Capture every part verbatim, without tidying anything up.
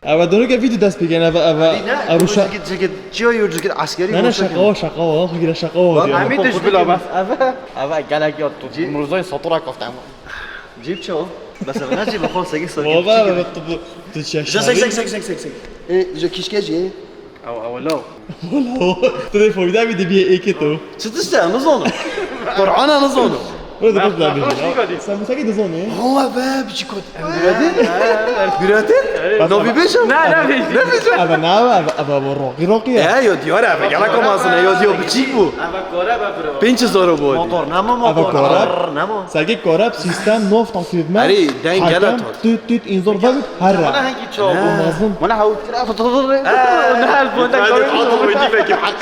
Ev dönüke video dest pêken, ev, ev, Ne, ev bu şa... ceket, ceket, ciyo yo ceket askeri. Ne, ne, şaka o, şaka o, xo gire şaka o diyor. Amî tu ji bila bes. Eve, eve gelek ya tu. Murzayê satura kofte ama. Cîb çi o? Bes ev ne cîb xo seki seki. Baba, ev tu, tu çeşit. Sek sek sek sek sek sek. E, ji kişke jî. Ew, ew, lo. Tu dê foyda bir de bir eke tu. Çi tişte, nizonim. Qur'ana nizonim. Burada da bir şey. Sen bu seki de zon ne? Hawa be, biçi kot. Em biratin? Biratin? Novi beşim? Ne, ne, ne. Ebe ne ebe, ebe bu roki roki ya. E, yo diyor abi, gala komazın, yo diyor biçik bu. Pinç zor bu. Motor, ne mo motor? Ebe kora. Ne mo? Seki kora sistem nov takip etme. Ari, den gala tot. Tüt tüt inzor bak. Herra. Bana hangi çok? Mazlum. Bana havut kira fotoğrafı. Ne hal bu da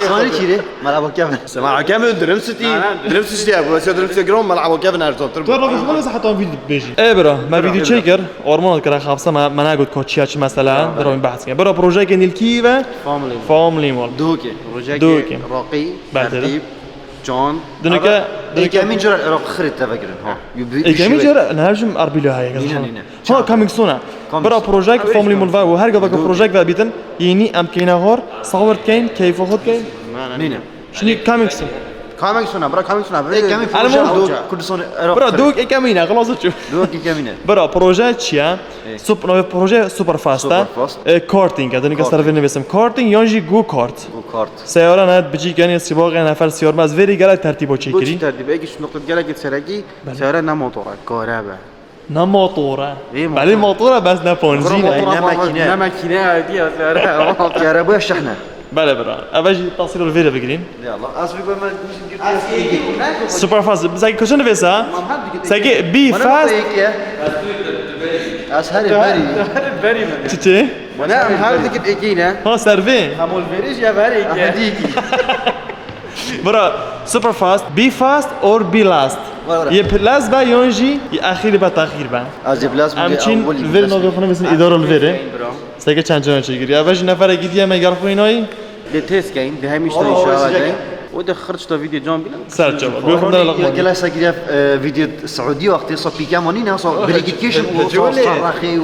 Sani kiri, merhaba Kevin. Sema Kevin, dürüm sütü. Dürüm sütü ya, bu mesela dürüm sütü grom, merhaba Kevin, her zor. Tu roki xo ne heta video beji. E bro, me video çekir. Orman kira xapsa me, me nagot koçiya çi mesela. Bro, min behs kir. Bro, projeyeke nilkî ve Family. Family Mall. Duke. Project. Duke. Rocky. Belki de. Tertib. John. Dünüke, dünüke. Ekemin cüre Irak xirît teve girin ha. Ekemin cüre, ne hejim arbilo heye. Nine, nine. Ha, coming soon. Bro, project Family Mall ve, her gavaka project ve bitin. Yeni em keyna hor, sabir kein, keyfa xod kein. Nine. Şimdi coming soon. Coming soon, bro, coming soon. Ekemin Ana proje mo- Duke, Kurdistan, Irak. Bro, Duke ekemine, xelas çu. Duke ekemine. Bro, proje çiye? Sup, navê proje Superfast e. Superfast. E, karting e, dünüke ser vê nivêsim. Karting yan jî go kart. Go kart. Seyara ne biçîk yani sibaqê nefer siyar me. Ez vê rê gelek tertîbo Bu çêkirî. çi tertîb? Eki şu nokta gelek sereki. Seyara ne motora, karebe. Ne motor e. Ê, motor. Belê motor e, bes ne ponzî ne. Ne makine. Ne makine ya diye seyara. Arabaya şehne. Belê bira. Eve jî tasîr ol vê re bigirîn. Ya Allah, az bir ben Superfast. Seki kaçın nivêsa? Seki be fast. Az her beri. Very mi? Çiçe? Ne, em her dikit ekine. Ha, servê. Hamol veriş ya very ki. Hadi ki. Bira, Superfast, be fast or be last. Var, var. Ye last be yon jî, ye axîr be taxîr be. Az bir last. Em çîn vê navê xwe nivêsin îdara li vê re. Seke çend can çêkir. Ya ve jî neferekî diye me gel xwe nayî. De test kein, de hem işte Ama o inşallah sıcak. De. O de xırç da video can bile. Ser çava. Bu xwe da laqma. Gel sa gire video Saudi wextê sa pîke manî ne sa biri git keşin o Hecole. Sarraxê o.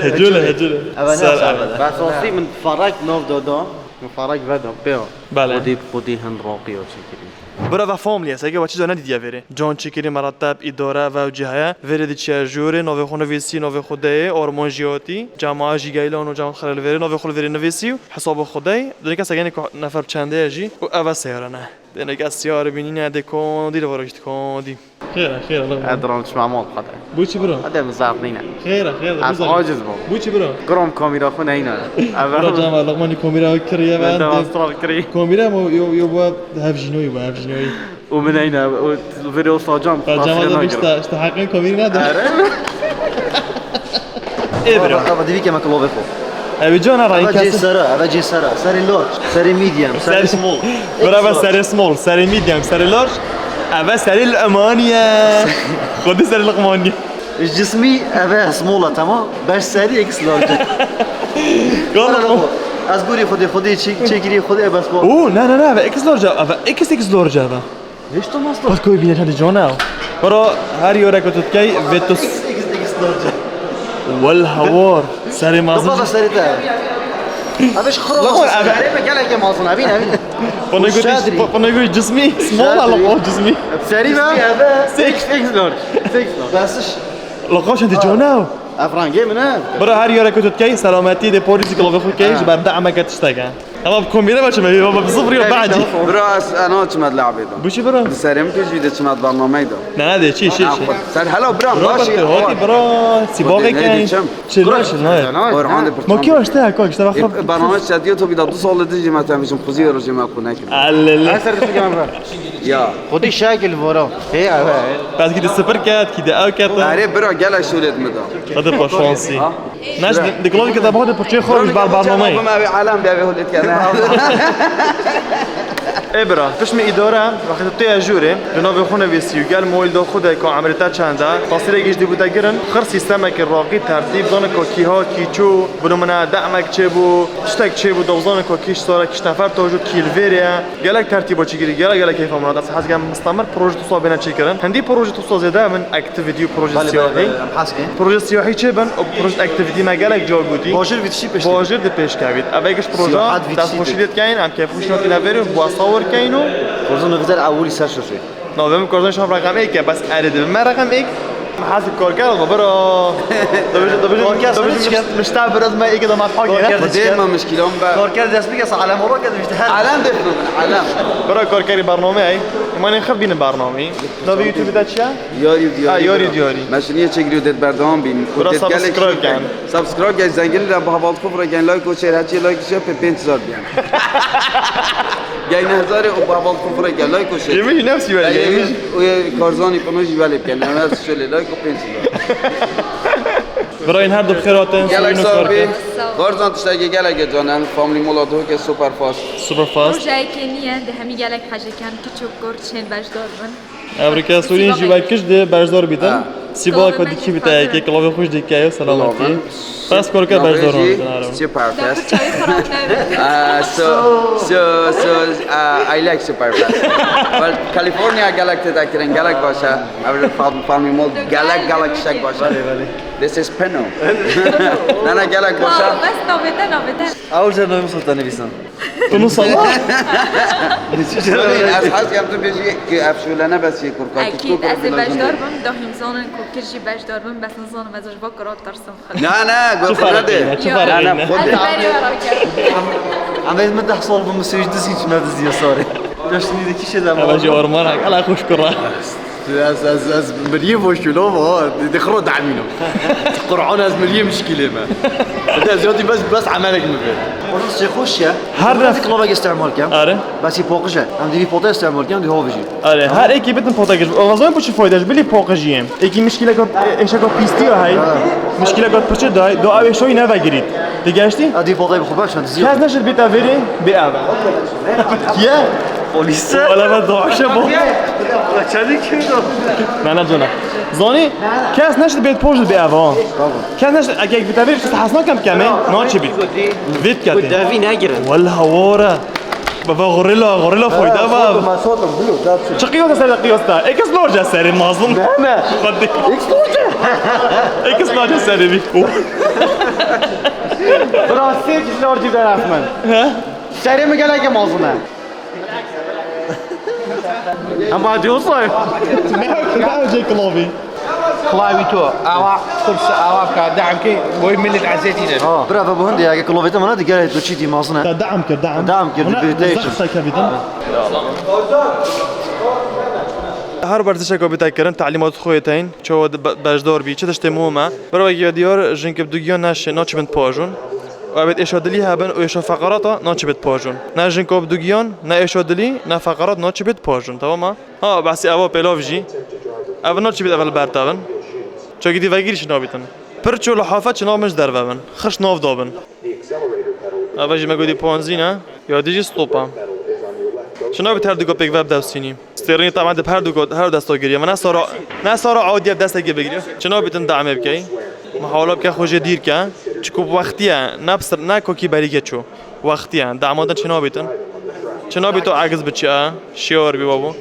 Hecole, hecole. Eve ne Ser sa eve. bede. Bes asî min farak nav dada. Min farak ve da. Pê. Belê. Xwedî, xwedî hin raqiya çekirî. Bira ve family, seke we çi zane didiya vê re. Can çêkirî, merateb, îdare ve ew cî heye. Vê re diçiye jûrê, navê xwe nivîsî, navê xwe deyê, arman jî hatî. Cema jî geylan û cema xelel vê re, navê xwe li vê re nivîsî û hesabê xwe dey. Dinike seke ne nefer çende ye jî û eve seyara ne. Dinike siyar bînîne de kondî li vara gişt kondî. Xêr e, xêr e, Allah. Edram çima mal qate. Bu çi bira? Hadi mizaf nîne. Xêr e, xêr e. Ez aciz bûm. Bu çi bira? Gram kamera xwe neyne. Bira cama laqmanî kamera kiriye Ben de ben. astral kiri. Kamera mı? Yo, yo, bu hevjinoyi, bu hevjinoyi. O min neyne. O veri o sacam. Cama da işte, işte hakkın kamera ne de? E bira. Eve divi ke me kılo befo. Evi cana Eve cê rayın sera, eve cê sera. Seri large, seri medium, seri small. Bravo, seri small, seri medium, seri large. Eve seri Lukmaniye. Xwedî seri Lukmaniye. Cismi eve small a tamam. Beş seri X large. Gala. Ez gurî xwedê xwedê çek çekirî xwedê bes bu. Oo, ne ne ne, eve X large, eve X X large eve. Hiç to master. Bak koy bine hadi cana. Bro, her yore ku tu dikey, ve tu X X X large. Wel hawar. Serê mazin. Baba seri te. Abi şu xro. Lan oğlum, abi. Abi gelek mazın abi ne abi. Bana göre Şadri. Bana göre cismi. Small Şadri. Allah o cismi. Seri be. Six X large. Six large. Besiş. Loqaşan de cana. Efran game ne? Bro, her yore ku tu dikey, selameti de polisi ki loqaşan key, ji ber da'me ke tişteke. Ama bu kombine başı mı? Baba, bu sıfır yok, bacı. Bro, ez ena çimet labê da. Bu çi bro? Serim ki jî de çimet bernameyê da. Ne ne de, çi, çi, çi. Sen hello bro, Bro, baş bak, hadi bro, si Bak, bak ne eken. diyeceğim? Çi ne, çi ne. Orhan de Ma ki işte ha, kok, işte bak. Bername çetiyo to bir da du sal dedi jî me temizim kuzi yoro jî me kunek. Allele. Ya. Xwedî şekil vora. Hey eve. Bas gidi sıfır ket, gidi ev ket. Are bro, gelek şûlet mi da. Hadi pa şansı. Naş diklovi ke da bade parçayı xormuş bar barnamayı. Abi alem de abi hulet kene. Ê bira, pişt min îdare, wextê tu têye jûrê, li navê xwe nivîsî û gel moîl da xwe de ku emrê te çend e, tasîrek ji dî bû te girin, xir sîstemekê raqî tertîb, zane ku kî ha, kî çû, bi nimûne demek çêbû, tiştek çêbû, da bizane ku kî ji sare, kî ji tefer to jû, kî li vêrê ye. Gelek tertîba çêkirî, gelek, gelek keyfa min hat. Ez hez dikim mistemir proje tu sabê ne çêkirin. Hindî proje tu sa zêde min activity û proje Belê, belê, siyahî. belê, em hez kê. Proje siyahî çê bin û proje activity me gelek car gotî. Bajêr vî tişî pêş Bajêr di pêş kevît. Ev êk ji proje Siyahat vî dest tişî xweşî tê. lê dikeyin, em keyfxweşî nakî neverî û bu tasawir keyin û Xwezin li vizer ewilî ser şoşê. Navê min Korzan Şam reqem êk e, bes erê dibim me reqem êk. Hesib karker ama bira. Dibêjim, dibêjim, Karker dibêjim seni çıkar. Mişta biraz me êk de matha Karker gene. de Dê çıkar. me mişkîlan be. Karker dest bike sa alem ola ke işte her. Alem de bin, alem. Bira karkerî bername ey. Mane xev bînin bernameyî. Navê YouTube de çi ye? Yarî diyarî. Ha, yarî diyarî. Me şiniye çekiliyor det berdewam bin. Bira subscribe ken. Subscribe gel zengin de bu havalı kufra gel like o çer haçi like şey pe pênc hezar diyen. Gel ne hezarı o bu havalı kufra gel like o şey. Yemin nefsi ver yemin. O Karzani kono jî velê bikin. Ne hezar şöyle like o pênc hezar. Birayên her du bi xêr hatin, Gelek soyun û sağ ol. Karke. Karzan tiştekî gelek e can. Em family mola doke super fast. Super fast. Rojayeke niye de hemî gelek heceken kiçok kor çên beşdar bin. Evrike Sûrî jî wek kiş dê beşdar bîtin. Ha. Sîba ku dikî bite yekê kilavê xwe jî dike ye selametî. Bes korke beşdar bîtin arem. Super fast. Çayê xirab nebin. Uh, so, so, so, uh, I like super fast. Well, California gelek tê kirin, gelek baş e. Ev fam-, family mall gelek, gelek şek baş e. Belê, belê. This is Peno. Nana gelek baş e. Bes navê te, navê te. Ew jî navê min Sultan Nivîsan. Tu nusala? Sorry, ez hez kem tu bêjî ki ev şûlene bes yê kurka. Ekîd, ez ê beşdar bim, dahîm zanin ku kir jî beşdar bim, bes nizanim ez ji va kura tirsim. Na, na, Çi gotina fark de. Çi fark Ne, ne, ne? Xwedê. Ez berê wera kem. Em ê min deh sal bim, sêj dizî çi me diziye sarê. Destini de kişe de Ela jî ormana, ela xweş kura. Ez, ez, ez miriyê voşulo va, di, di xro damîno. Qur'an ez miriyê mişkîlê me. De ziyadî bes, bes emelek mi be. Orası şey hoş ya. Her Biraz def- klavak istemal kem. Are. Bes poqije. Em divi pota istemal kem, di hoviji. Are, her eki bitin pota gir. O zaman bu çi fayda, bilî poqijiyim. Eki mişkile kat, eşe kat pisti ya hay. Mişkile kat piçe day, do ave şoy ne ve girit. Te geçti? Adi potayı bu kadar şan diziyor. Kes neşir bit averi, bi ava. Kiye? Polîs. Wala ben doğuşa bu. Çelik kim o? Nana cana. Zani, kes neşir bet poj bi ava. Kes neşir, eke ek bit averi, kes hasna kam keme, na çi bit. Vit kate. Davi ne girin? Wala hawara. Baba gorila, gorila fayda var. Sotum, sotum, bilo, da çi. Çi qiyos ser qiyos da. Ekis lorca seri mazlum. Ne, ne? Hadi. Ekis lorca. Ekis lorca seri bi. Fransız lorca da rahman. Ha? Serê min gelekî mezin e. Em hadiyosa. Ne, ne, cê kilavî. Kilavî to, awa, xurs, awa ka, de'm kê, boy millet eziyetî de. Ha. Bira, ve bu hindê, ya, kilavî te mana, digere tu çî dî mezin e. Te de'm kir, de'm. De'm kir, Ona dibê te zehf işin. Te kevîtin. Her werzişeka bî te kirin, talîmat xwe tên, çawa di be-, beşdar bî, çi tiştê muhim e. Bira wekî diyar, jinkê bi dugiyan neşê, naçibin pajûn. Û ebêt êşa dilî hebin û êşa feqerata naçibit pajûn. Ne jinka bi dugiyan, ne êşa dilî, ne feqerat naçibit pajûn. Tamam ha? Ha, behsî eva pêlav jî. Ev naçibit evel bertevin. Çakî dî vegîrî çi nabîtin. Pir ço li hafe çi nabin ji derve bin. Xişt nav dabin. Eva jî me gotî ponzî ne? Ya dî jî stopa. Çi nabît her duka pêk ve bidewsînî. Stêrînê taban di her du got, her desta giriye. Ne sara, ne sara Audî ev desteke bigiriye. Çi nabîtin damê bikey? Mihawla bike xwe jê dîr ke. Çiku wextî ye, ne bi sir, ne kokî berî ke çû. Wextî ye, damadan çi nabîtin? Çi nabît o egiz biçi, şiyar bî wabû.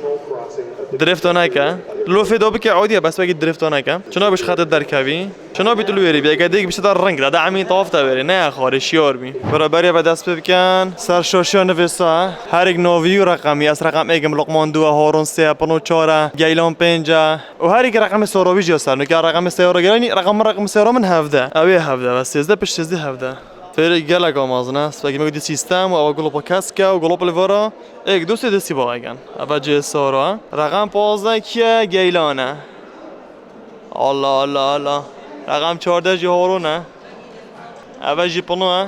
Drifta neke. Lofê da bike Audî ye, bes wekî drifta neke. Çi nabî ji xetê derkevî? Çi nabî tu li wêrî bî? Eke dêk bişte da ring da, da emî tawaf da wêrî. Ne ya xwarê, şiyar bî. Beraberê ve dest pê bikin. Ser şaşiya nivêsa. Her êk navî û reqemî. Ez reqem êkim, Luqman du e, Harun sê e, Pino çar e, Geylan pênc e. Û her êk reqemê sora wî jî ser. Nûke reqemê seyara gelanî, reqem min, reqemê seyara min hevde. Ew ê hevde ve sêzdeh pişt sêzdeh hevde. Fêrê gelek amazin e. Spegî me gotî sîstem û ewa gulopa kesk e û gulopa li vara. Êk du sê destî bawekin. Eve cê sora. Reqem pazdeh kî ye? Geylan e. Allah, Allah, Allah. Reqem çardeh jî Harun e. Eve jî Pino e.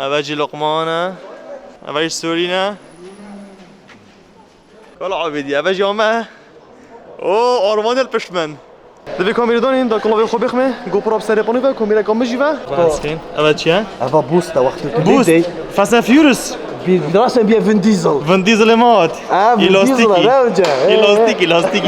Eve jî Luqman e. Eve jî Sûrîn e. Wela Abîdî, eve jî Ame. O, Arman el pişt min. Divê kamîrê danîn, da kulavê xwe bixme, GoPro bi serê ponî ve, kamîreka min jî ve. Eve çi ye? Eve boost e, wextê tu Boost. Dê, dê. Fast and Furious. Rasen bîye Vin Diesel. Vin Dieselê me hat. Ha, Vin Diesel, Îlastîkî. Ne hoca? He, he. Îlastîk, îlastîk.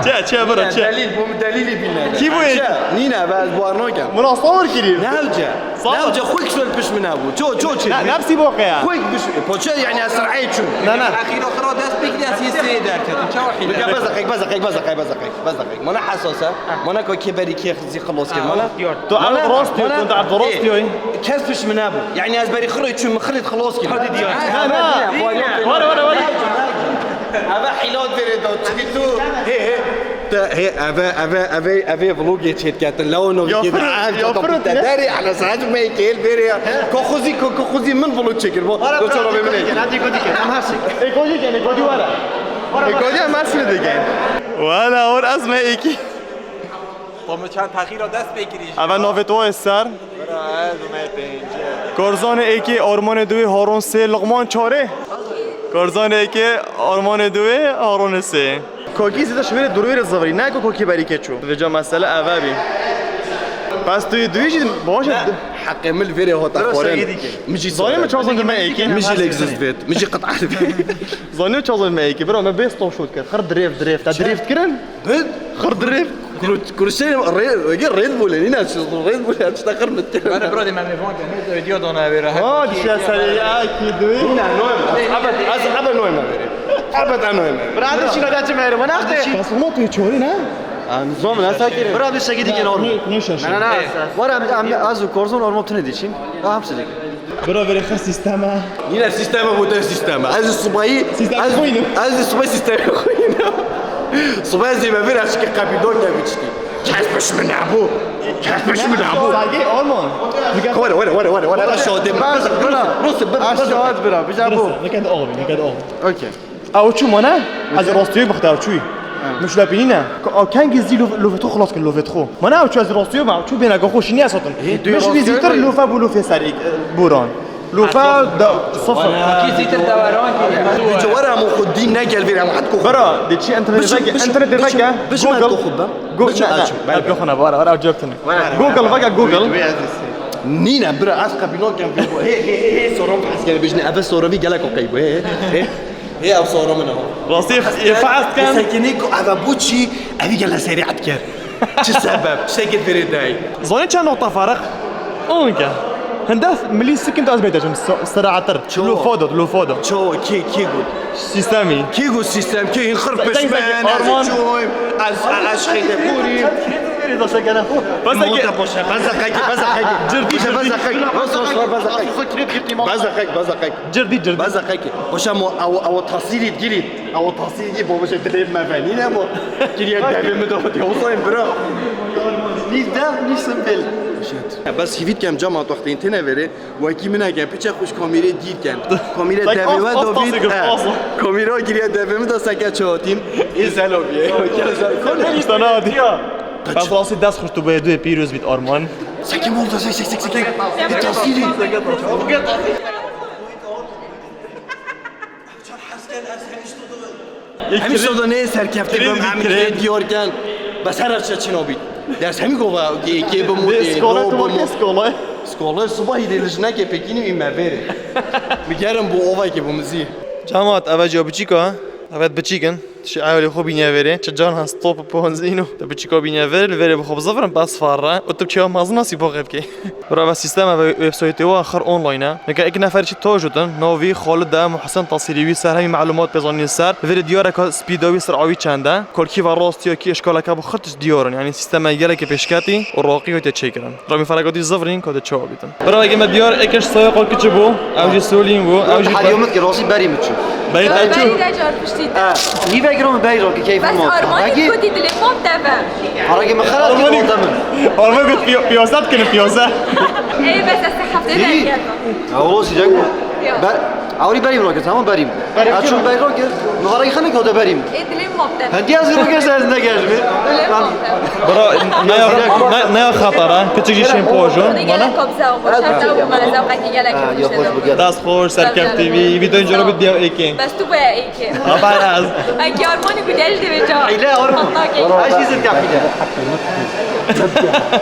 Çe, çe, bira, çe. Delîl, bo min delîlî bîne. Kî bû yê? Çe, nîne, be ez bawer nakem. Min asla wir kirî. Ne hewce. Ne hewce, xwe kişol pişt min hebû. Ço, ço çi? Ne, nefsî boqe ya. Xwe pişt, poçe, yani ez ser'eyê çûm. Ne, ne. Axîro xira dest pê kiriye, sê sê derketin. Çawa hîle? Bike, bes deqeyk, bes deqeyk, bes deqeyk, bes deqeyk, bes deqeyk. Mana hesas e. Mana ko kê berî kê zî xilos kir. Mana. Tu ew rast diyor, tu da rast diyor. Kes pişt min nebû. Yani ez berî xirê çûm, min xirê xilos kir. Hadi diyor. Ne, ne. Were, were, were. Eve hîlat verê da, çünkü tu. He, he. Te, he, eve, eve, eve, eve vlogê çêtketin. Lewo no. Ya ki fırın, ya fırın. Derê, ana saç me kêl verê ya. Ko xuzî, ko, ko xuzî min vlog çekir. Bu, ara, bu ara, çorabê min. Hadi kodi ke, em hasi. E kodi ke, ne kodi wara. E kodi em hasi de ke. Wala, or az me eki. Xwe min çend texîra dest pê kirî jî. Eve navê to ye ser? Bira, ez me pêncî. Korzanê êkê, armanê duwê, Harun sê, Luqman çarê. Korzanê êkê, armanê duwê, Harunê sê. Kokî zêde ji wê re durûyê re zivirî, ne ku kokî berî keçû. Vêca mesele eve bî. Pes tu yê duwî jî baş e. Heqê min li vêrê hota xwarin. Min jî zanî min çawa zindime êkê. Min jî lêk zist vêt. Min jî qit'e vêt. Zanî çawa zindime êkê. Bira me bê stop shot kir. Xir dirêv dirêv. Te dirêv kirin? Xir dirêv. Kuru-, kurşê rê-, rê-, Red Bull'ê, nîne, şu Red Bull'ê, işte xir mit. Bana bro, de me van ke, ne, video dona vera. Ha, dişe serê ya ki duy. Nîne, noyma. Ebed, ez ebed noyma verê. Ebed noyma. Bro, hadi şuna da çi verê, bana işte. Bas, ama tu çori ne? Nizam ne sakire. Bro, bir şey gidin oğlum. Ne, ne şaşır? Ne, ne, ne. Var abi, abi, az korzon olma tune dişim. Tamam, size. Bira verê xir sîsteme. Nîne sîsteme bû te sîsteme. Ez ê sibayî, Sîstem ez, xwînim. Ez ê sibayî sîstemê xwînim. Sibayî ez ê me vir ez ki qepî dor te biçtî. Kes piş min nebû. Kes piş min nebû. Saygı olma. Were, were, were, were, were. Aşağı de. Bas, bira. Rus, bira. Aşağı bira. Bize bu. Neket oğlu, neket oğlu. Okey. Ew çû mane, ez ê rastiyê bixte ew çûyî. Ha. Min şûlepînî ne. Ew kengî zî lûf-, lûfê xwe xilas kir, lûfê xwe. Mane ew çû ez ê rastiyê bim, ew çû bêne gaxo şînî ez hatim. Ê, tu Min ji rastiyê zîtir bî? Lûfe bû lûfê serê, e, boran. Lûfe da, sifir. Kî zîtir deweran kiriye. Di cewara hemû xwe dîn ne gel vêre hemû hetko xwe. Bira, de çi internetê veke, internetê veke. Bişim hetko xwe bim. Google, ne, ne, ne, hetko xwe ne, wara, wara, ew cevap tune. Google veke, Google. Nîne, bira, ez qepî nakem pê xwe. Hê, hê, hê, hê, soran behs kene, bêjine, eve soravî gelek okey bû. Hê, hê, hê. Ê ev sora min e. Rastî, ê fe'l dikin. Sekinî ku ev bû çî, evî gele serî dikir. Çi sebeb? Tiştekî firê dey. Zanî çend noqta ferq? On ke. Hindef milîsekund ez bêtecim, se-, seratir. Ço? Lûfo do, lûfo do. Ço, kî, kî got? Sîstemî. Kî got sîstem? Kî hîn xir pişmen, ez çûyim. Ez, ez xeyde borîm. Bas ki. Bas ki, bas ki. Cirdî, cirdî. Bas ki, bas ki. Bas ki, bas ki. Cirdî, cirdî. Bas ki, bas ki. Boşa mo, ew, ew tasîrî girî. Ew tasîrî girî, baba şey dilê me ve. Nîne mo. Giriye devê mi de diye. O zaman bira. Nî dev, nî simpel. Ya, bas hîvît kem cama toxtên têne verê. Wekî min eke piçe xweş kamîrê dîr ken. Kamîrê devê we dobît. Kamîra giriye devê mi de seke çotîm. Ê zelo biye. Kone işte ne adi. Bas rastî dest xweş tu bê duê pîroz bît Arman. Seke mol da sek sek sek sek. Ê tasîrî. Em îşte da nê serkefte bim, em jê diyar ken. Bes her çi çin abît. Ders hemî gova, kê, kê bim, Dê e, skola do tu bim. Wekî skola. Skola subahî dê li jinekê pêkînim î me vêrê. Mi gerim bu ova kê bu mizî. Camat, eve jî biçîk ha. Evet biçîk in. Şi ewlê xwe bîniye vêrê. Çi can ha stop ponzîno. Tu biçîko bîniye vêrê, li vêrê bi xwe bizivirin, bes farre. Û tu çiya mezin nasî bo xebkê. Bira ve sîstema ve websaytê wa xir online e. Nika ek nefer çi to jutin, novî, Xalid e, Muhsin tasîrî wî ser hemî melumat pê zanîn ser. Li vêrê diyareka spîda wî sir'a wî çend e. Kolkî ve rastiya kî eşkaleke bi xir tişt diyar in. Yanî sîsteme gelekê pêşketî û raqî wê tê çêkirin. Rabî fereka dî zivirîn ka tê çawa bîtin. Bira vekê me diyar ekiş soya xwe kiçi bû. Ew jî solîn bû. Ew jî Hediye min ki rastî berî min çû. Berî te çû? Berî de car piştî te. Nîvek ro min berî ro ki keyfim Bes ot. Armanî Hagî? Kotî dilê mam deve. Haragê min xelat ki Armanî- orada min. Armanî got piyo-, piyosa dikinin piyosa. Ey bes ez te heftê Dî? Dergehim. Ya o sicak mı? Ya. Be, awri berî ro ki tamam berî. Berî Ez çû. Çû berî ro ki. Nuharayı xanı ki o da berî. Ê dilê mam deve. Hendi ez ro ki sen ne gelmi. Dilê mam deve. Bro, ne ya, ne, ne ya xatara. Küçük işin pojo. Bana. Kobza o. Şart o. Bana zevk gelek. Dest xweş, Serkef T V, vîdeo înce bit diya êkê. Bes tu baya êkê. Ha, ben az. Ay, ki Armanî ku dej divê ca. Eyle Arman. Patla kê. Her şey zirka pide.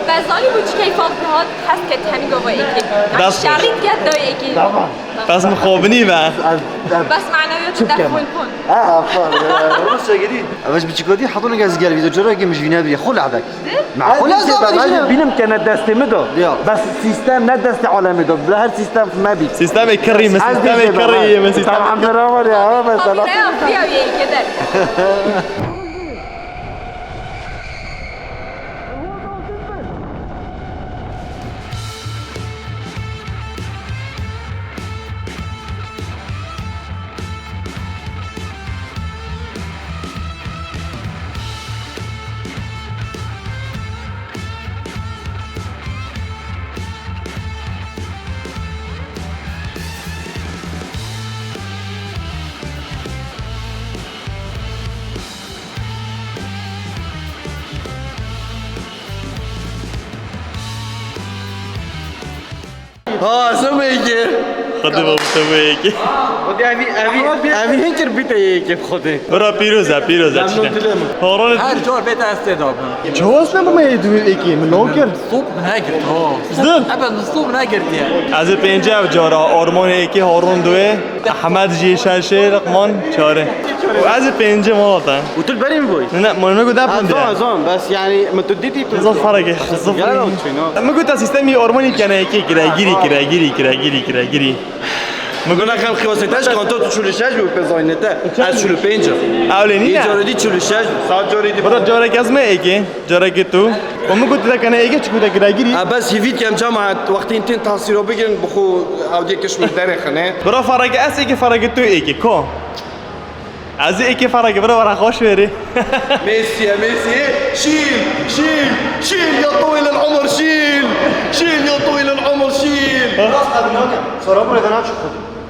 Bes zanî bu çi keyfan hat, hes ket hemî gava êkê. Dest xweş. Şerît ket da êkê. Tamam. Bes min xwe binî ve. Bes maneviyat Çi def bikene? Pon pon. Ha, ha, Rusça gidî. Ev ji biçîko dî, heta nû ez gel vîdeo cara ki min ji vî nebiriye. Xwe lehbek. Macqul ez dê bebê. Bînim ke ne destê min de. Ya. Bes sîstem ne destê alemê de. Bila her sîstem me bî. Sîstemê kirî min, sîstemê kirî min, sîstemê. Tamam, beraber ya, ha, mesela. Kamera ya, ya, ya, keder. Ha, semeyke. Xwedê bavê te bû yekê. Xwedê evî, evî, evî hin kir bîte yekê xwedê. Bira pîroz e, pîroz e. Memnun dilim. Horon. Her car bête ez tê da bim. Çawas ne bime yê duwê êkê, min nokir. Stop negir, ha. Zin. Ebe stop negir diye. Ez ê pêncî ev cara, Armanê êkê, Harun duwê, Ehmed jî şeşê, Rıkman çarê. Û ez ê pêncî mala te. Û tu li berî min bûyî? Ne, ne, min got ne pêncî. Ez zan, ez zan, bes yani min tu dîtî tu. Zan fark e, zan. Gel lan çino. Min got te sîstemî Armanî kene êkê kire, girî kire, girî kire, girî kire, girî. Min got ne xem xiyosê te ji kanto tu çûlî şeş bû pê zayne te. Ez çûlî pênc. Ew lê nîne. Îcarê dî çûlî şeş. Saet carê dî. Bira carek ez me êkê. Carekê tu. Û min got te kene êkê çi got te giragirî. A bes hîvît kem cemaet wextên tên tasîro bigirin bi xwe ew dê kiş min derê xine. Bira fareke ez êkê fareke tu êkê ko. Ez êkê fareke bira wara xweş verê. Messi ye, Messi ye. Şîl, şîl, şîl ya tawîl el umur şîl. Şîl ya tawîl el umur şîl. Rast abi ne? Sonra buraya da ne çıktı?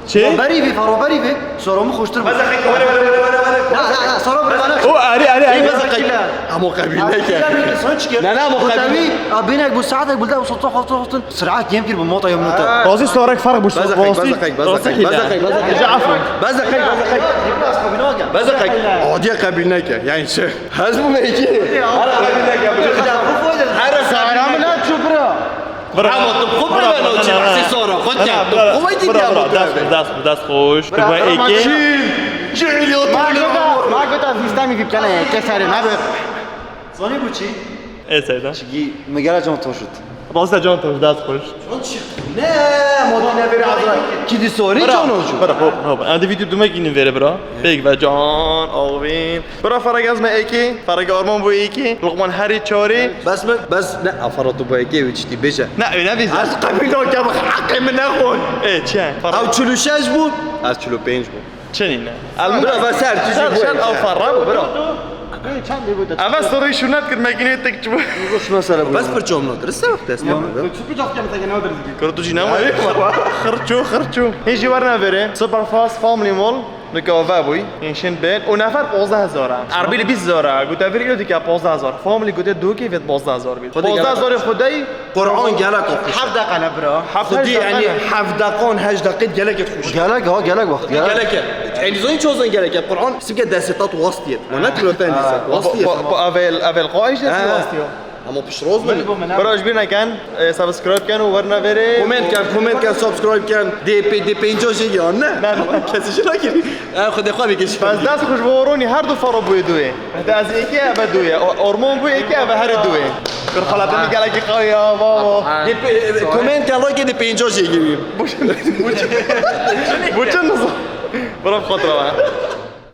Çi? Berî vê, faro berî vê, soro min xweştir bû. Beze qey, were, were, were, were, were. Na, na, na, soro min bana. O, erê, erê, erê. Beze qey. Amo qebîl neke. Sen çıkar. Na, na, amo qebîl. Tabii, a, binek bu saate bulda, bu sotu hafta hafta. Sirat yem kir bu mota yom nota. Bazı sorek fark bu. Beze qey, beze qey, beze qey, beze qey, beze qey. Beze qey, beze qey. Beze qey. Adiye qebîl neke. Yani şey. Hez bu meyki. Ara qebîl neke. Ara sara min çupra. Bira. Ama tu xwe bira, bira, bira, bira. Sî sora, xwe te. Bira, bira, bira, bira, dest, dest, dest xweş. Tu bira, bira, êkê. Çîl, çîl, Ma gota sîstemî vî bikene, keserê nebe. Zanî bû çi? Ê Seyda. Çigî, me gera can toşt. Rasta can toşt, dest xweş. Can çi? Ne, ma tu ne vere azra. Kî di sorî can ocu. Bira, hop, hop. Em di vîdeo dumek înin vere bira. Pêk ve can, awîn. Bira, fereg ez me êkê, fereg Arman bû êkê, Luqman herî çarê. Bes min, bes ne, afara tu bû êkê wî çitî bêje. Ne, öyle bir. Ez qebîl nakem, heqê min nexwin. Ê, çi? Ew çil û şeş bû, ez çil û pênc bûm. Çi nîne? Bira, bes her tiştî bû. Şer, şer, ew ferra bû, bira. Eve sirrî şûnet kir, mekînê tek çi bû. Şuna sere bû. Bes pirçom nadir, se wexte esna. Kuru tu cî ne wayê. Xirço, xirço. Hê jî werne vêrê. Superfast Family Mall. Nika ve bûy, hîn şên bên. Û nefer pozdeh hezar e. Erbil bîst hezar e. Gote vir îro dike pozdeh hezar. Family gote dûkê vêt pozdeh hezar bît. Xwedê gelek. Pozdeh hezar xwedey. Quran gelek xweş. Heft deqe ne bira. Heft, xwedî, heşt deqe yani ne? Heft deqan, heşt deqît gelek xweş. Gelek ha, gelek wext, gelek. Gelek e. Yani zon çozan gelek e. Quran simke destetat wastiyet. Ve ne tilo ten dîsa. Wastiyet. Bu, bu, bu avel, avel qaîş de wastiyet. Ama pişt roz min. Bira ji bîr nekin, e, subscribe ken û werne vêrê. Comment ken, comment ken, subscribe ken. Dê pê-, dê pênca jê giran, ne? Ne, ne. Kesî jê nakirî. Ew xwedê xwe bike jî. Bes dest xweş bo Ronî, her du fero bûye duyê. Hede ez êkê, eve duyê. O-, Ormon bû êkê, eve herî duyê. Kir xelatê min gelekî qawî ya, babo. Dê pê-, comment ken, like dê pênca jê girî. Bu çi? Bu çi? Bu çi nizo? Bira xwe tira.